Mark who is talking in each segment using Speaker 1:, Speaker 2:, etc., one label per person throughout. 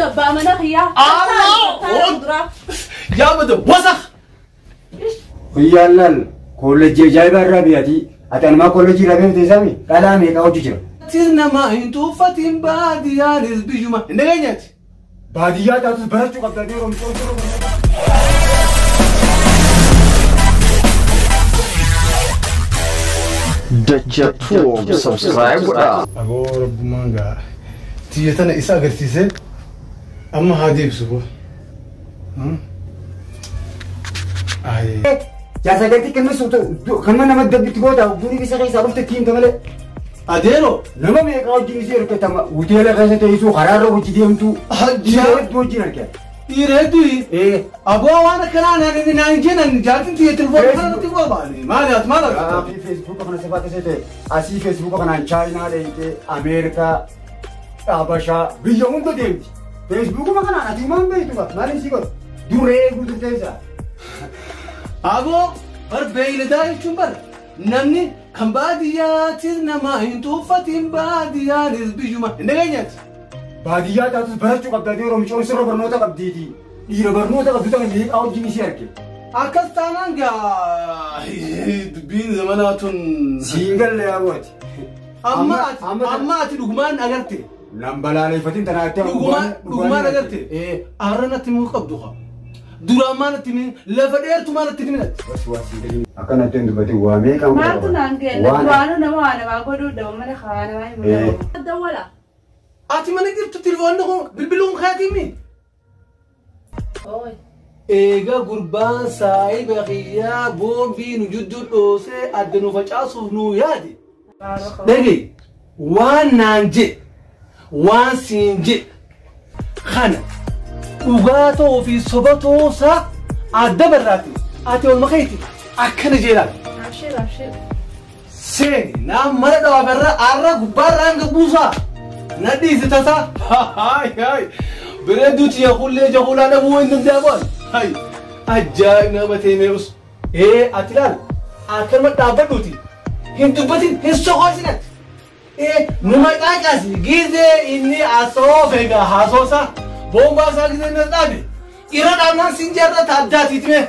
Speaker 1: Abbaa mana kiyyaa.
Speaker 2: Allah! Yaa bada wasakh!
Speaker 3: Guyyaan laal kolleejjii ajaa'ibaa irraa biyyaati. Ati anumaa kolleejjii irraa beekte isaami dhalaa meeqaa hojii jira.
Speaker 2: Nama hin tuffatin baadiyyaanis biyyuma. Hin dhageenyaati.
Speaker 3: Baadiyyaa taatus barachuu qabda yeroo
Speaker 4: Dacha Tuum subscribe godhaa.
Speaker 2: Aboo rabbumaan gaa tiyya tana isa agarsiisee amma haa deebisu boo.
Speaker 3: Jaarsa galti kennu kan nama dabbitti goota guurii isa keessaa dhufte tiimta malee.
Speaker 2: Adeero
Speaker 3: Nama meeqaa wajjin isii ergatama hoteela keessa teessuu karaarra hojii deemtu. Dhiira hedduu wajjin argina.
Speaker 2: Dhiira hedduu aboo waan akkanaa naan jennan jaartiin tiyya telefoona kana natti qobaani. Maali ati maal argata?
Speaker 3: Asii feesbuuka kana sifaa keessa ta'e asii feesbuuka kanaan Chaayinaa dheeyitee Ameerikaa Habashaa biyya hunda deemti. Feesbuukuma kanaan ati maal beektu qaba maal isii godhu duree guutuu teessa.
Speaker 2: Aboo bar beeyladaa jechuun bar namni kan baadiyyaatis nama hin tuffatin baadiyyaanis biyyuma. Hin dhageenyaati.
Speaker 3: Baadiyyaa taatus barachuu qabda yeroo micoon sirra barnoota qabdiiti. Dhiira barnoota qabdu tana meeqaa wajjin isii arge.
Speaker 2: Akkas taanaan gaa dubbiin zamanaa tun.
Speaker 3: Siin galle yaa'uuti.
Speaker 2: Amma ati dhugumaan agarte.
Speaker 3: Nan balaaleffatin tanaatti.
Speaker 2: Dhugumaan agarte. Arra natti himuu qabdu haa. Duraan maal natti himin lafa dheertu maal natti himin ati.
Speaker 3: Akkanatti hin dubbatin waa meeqaan
Speaker 1: Maaltu naan kenne duraanuu nama waa namaa godhuu dhabu malee haa namaa hin godhu. Dawwala.
Speaker 2: Ati mana jirtu telefoonni kun bilbiluun keetii
Speaker 1: Ooyi.
Speaker 2: Eega gurbaan saayiba kiyyaa boombii nu jidduu dhoosee adda nu facaasuuf nu yaade. Dhagahi waan naan jedhe waan siin jedhe kana dhugaa ta'uu fi soba ta'uusaa adda barraati. Ati olma keeti akkana jeelaan.
Speaker 1: Abshir abshir.
Speaker 2: Seeni naan mana dhawaafarra arra gubbaarra hanga buusaa. Nadhiisi tasaa. Hayi bareedduu tiyya kullee jahuulaa dhabuu hin danda'amu. Hayi ajaa'ib nama ta'e us. Ee ati ilaal akkanuma dhaabbadhuuti. Hin dubbatin hin soqoosin ati. Ee nu maqaa qaasi gizee inni asoo feegaa haasoosaa boombaa isaa gizee inni as dhaabe. Irra dhaabnaan siin jaarraa taaddaatiiti mee.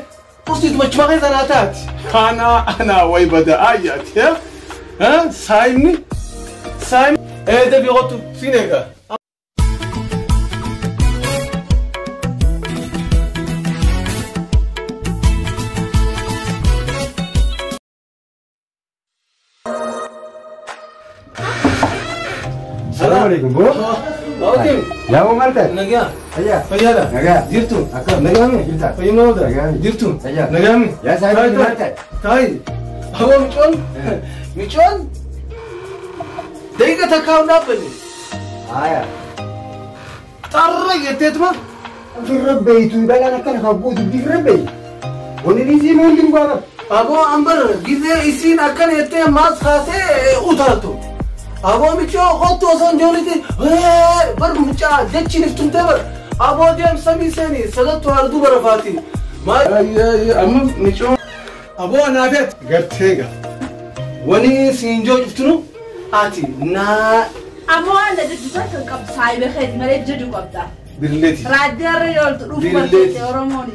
Speaker 2: Usiituma chuma keessa naa taati. Ana ana wayi bada ayyaati. Saayimni saayimni. Ee dafii qottu siin eegaa.
Speaker 3: Salaamu alaikum boo.
Speaker 2: Okay.
Speaker 3: Yaa maal ta'e?
Speaker 2: Nagaa.
Speaker 3: Fayyaa.
Speaker 2: Fayyaadha.
Speaker 3: Nagaa.
Speaker 2: Jirtu.
Speaker 3: Akkam.
Speaker 2: Nagaami.
Speaker 3: Jirta.
Speaker 2: Fayyummaa oolta.
Speaker 3: Nagaami.
Speaker 2: Jirtu.
Speaker 3: Fayyaa.
Speaker 2: Nagaami.
Speaker 3: Yaa saayiba maal ta'e?
Speaker 2: Taayi. Aboo micoon. Micoon. Daqiiqa takkaa hin dhaabbanne.
Speaker 3: Haaya.
Speaker 2: Xarra jetteetuma.
Speaker 3: Ofirra beeytu dhalaan akkana kan gootu ofirra beeytu. Wanni isiin hundi dhugaa qaba.
Speaker 2: Aboo ambar gizee isiin akkana jettee maas kaatee utaaltu. Aboo micoo kottu osoo hin jooliti bar mucaa jechiin iftumtee bar. Aboo deem samii seeni sagattu haala dubara faati. Amma micoo. Aboo anaafeet gartee gaa. Wani siin joo cuftunu ati naa.
Speaker 1: Ammoo waan jajjuusaa kan qabdu saayiba keeti malee jajju qabda.
Speaker 2: Birleeti.
Speaker 1: Raadiyarra yooltu dhufu barteesse Oromooni.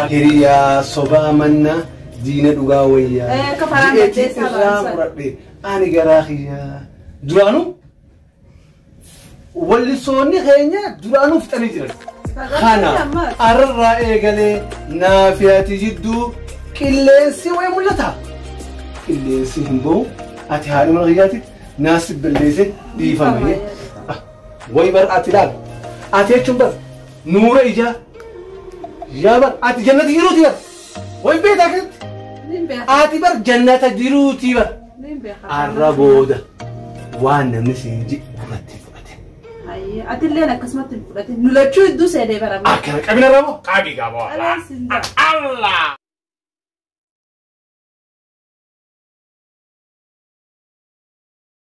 Speaker 2: Hiriyaa sobaa manna diina dhugaa wayyaa.
Speaker 1: Kafaraan
Speaker 2: Ji'eetii irraa muradhe ani garaa kiyyaa. Duraanuu wallisoonni keenya duraanuu fixanii jiran. Kana arrarraa eegalee naafiyaati jidduu qilleensi wayi mul'ata. Qilleensi hin bahu ati haadha mana kiyyaati naasib balleesse dhiifame. Wayi bar ati ilaal. Ati jechuun bar nuura ijaa. Yaa bar ati jannata jiruuti bar. Wayi beektaa keessatti. Ati bar jannata jiruuti bar. Arra booda waan namni siin jedhu gurratti fudhate.
Speaker 1: Ati illee akkasumatti hin fudhatin. Nu lachuu hedduu seenee barame.
Speaker 2: Akkana qabina rabo. Qabi gabaa.
Speaker 1: Allah.